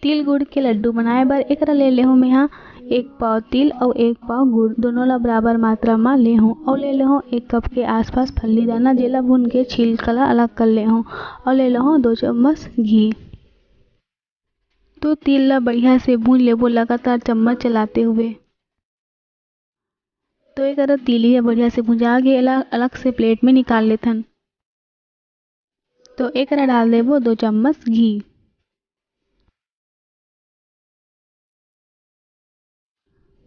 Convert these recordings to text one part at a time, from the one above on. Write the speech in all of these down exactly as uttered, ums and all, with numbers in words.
तिल गुड़ के लड्डू बनाए बर एकरा ले लेहूँ मेहा एक पाव तिल अउ एक पाव गुड़, दोनों ला बराबर मात्रा म लेहूँ। अउ ले लेहूँ एक कप के आसपास फल्ली दाना, जेला भून के छिलका ला अलग कर लेहूँ। अउ ले लेहूँ दो चम्मच घी। तो तिल ला बढ़िया से भून लेबो लगातार चम्मच चलाते हुए। तो एकरा तिली ह बढ़िया से भुंजा गे, एला अलग से प्लेट में निकाल लेथन। तो एकरा डाल देबो दो चम्मच घी।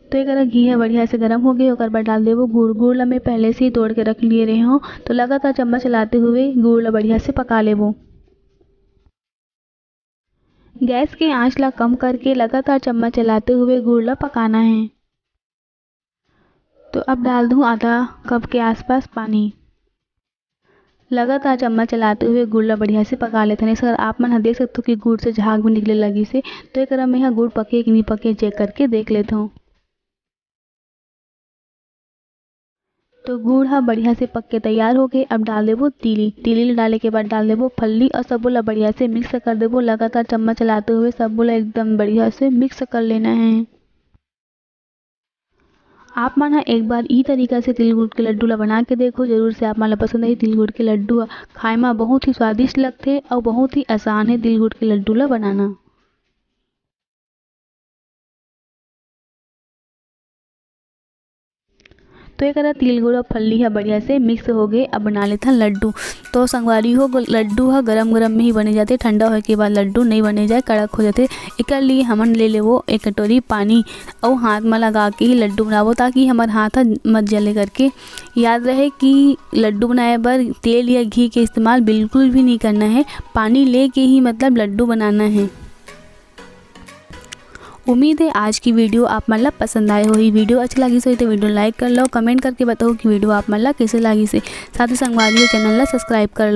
तो एकरा घी ह बढ़िया से गरम हो गए, ओकर बाद डाल देबो गुड़। गुड़ ला मैं पहले से ही तोड़ के रख लिए रहे हूँ। तो लगातार चम्मच चलाते हुए गुड़ ला बढ़िया से पका लेबो। गैस के आंच ला कम करके लगातार चम्मच चलाते हुए गुड़ ला पकाना है। तो अब डाल दूँ आधा कप के आसपास पानी। लगातार चम्मच चलाते हुए गुड़ ला बढ़िया से पका लेथन। इस आप मन ह देख सकते हो कि गुड़ से झाग भी निकले लगी से। तो एकरा में ह गुड़ पके कि नहीं पके चेक करके देख लेथों। तो गुड़ ह बढ़िया से पक के तैयार हो गए। अब डाल देबो तीली। तीली ला डाले के बाद डाल देबो फल्ली और सबो ला बढ़िया से मिक्स कर देबो। लगातार चम्मच चलाते हुए सबो ला एकदम बढ़िया से मिक्स कर लेना है। आप मन ह एक बार ई तरीका से तिल गुड़ के लड्डू ला बना के देखो, जरूर से आप मन ला पसंद आही। तिल गुड़ के लड्डू ह खाए म बहुत ही स्वादिष्ट लगथे और बहुत ही आसान है तिल गुड़ के लड्डू ला बनाना। तो एकरा तिल गुड़ और फल्ली ह बढ़िया से मिक्स हो गए। अब बना लेथन लड्डू। तो संगवारी हो, लड्डू ह गरम गरम में ही बने जाते, ठंडा होए के बाद लड्डू नहीं बने जाए, कड़क हो जाते। एकर लिए हमन ले लेबो एक कटोरी पानी और हाथ में लगा के ही लड्डू बनाबो, ताकि हमार हाथ ह मत जले करके। याद रहे कि लड्डू बनाए बर तेल या घी के इस्तेमाल बिल्कुल भी नहीं करना है, पानी लेके ही मतलब लड्डू बनाना है। उम्मीद है आज की वीडियो आप मन ला पसंद आए होही। वीडियो अच्छा लगिस होही तो वीडियो लाइक कर लो, कमेंट करके बताओ कि वीडियो आप मन ला कैसे लगिस हे। साथ ही संगवारी हो, चैनल ला सब्सक्राइब कर लो।